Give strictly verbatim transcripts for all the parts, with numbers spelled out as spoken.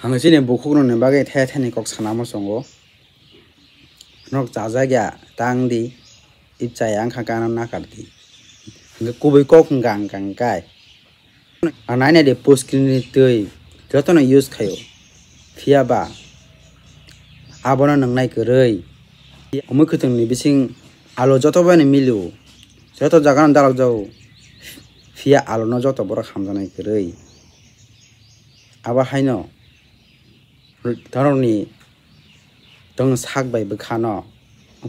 Ang chini bukhuk rokni bagwi thaya thani kok sana muchungo. Norok chajak ya tang di, ip chaya wngkha khe ano nakar di. Hwnkhe kubui kok hwnkha ang kang kai. Ang nai nai di puskrini twi jotono use khaio. Phiya ba abono nwngnai kwrwi. Omo mwkhwtwngni bising alo joto bai no milio. Joto jagano dalok jago. Phiya alono joto borok hamjaknai kwrwi. Abo haino norokni tong sak bai bwkhano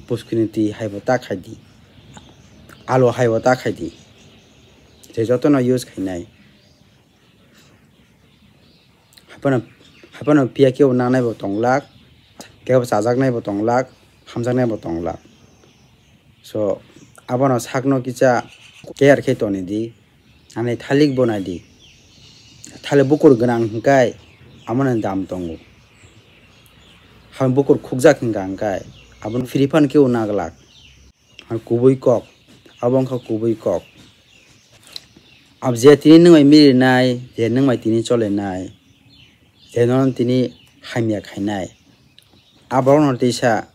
puskrini twi haibo ta khai di, alo haibo ta khai di, je jotono use khainai. Haphano, haphano phiya kebo nangnai bo tonglak, kebo chajaknai bo tonglak, hamjaknai bo tonglak. So abono sakno kisa care khe toni di. Ani thalik bo nai di. Thalik bukur gwnang hwnkhe amoni dam tongo. Hamo bukur khukjak hwnkha hwnkhe abono phiri phano kebo naglak. Kubui kok, abo wngkha kubui kok. Ab je tini nwng bai mirinai, je nwng bai tini cholenai, je nono tini hamya khainai, aborokno teisa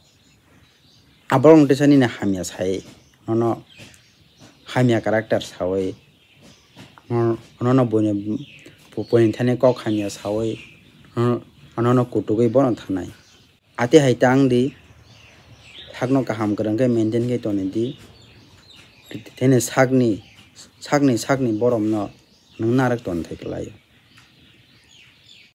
Aborok wngtisa nini hamya sai, nono hamya character saui, nono buini, buini thani kok hamya saui, nono kutugui bono thanai. Ati hai tang di, sakno kaham kwrwng khe maintain khe toni di, tini sakni, sakni, sakni boromno nwng narwk toni thai kwlai.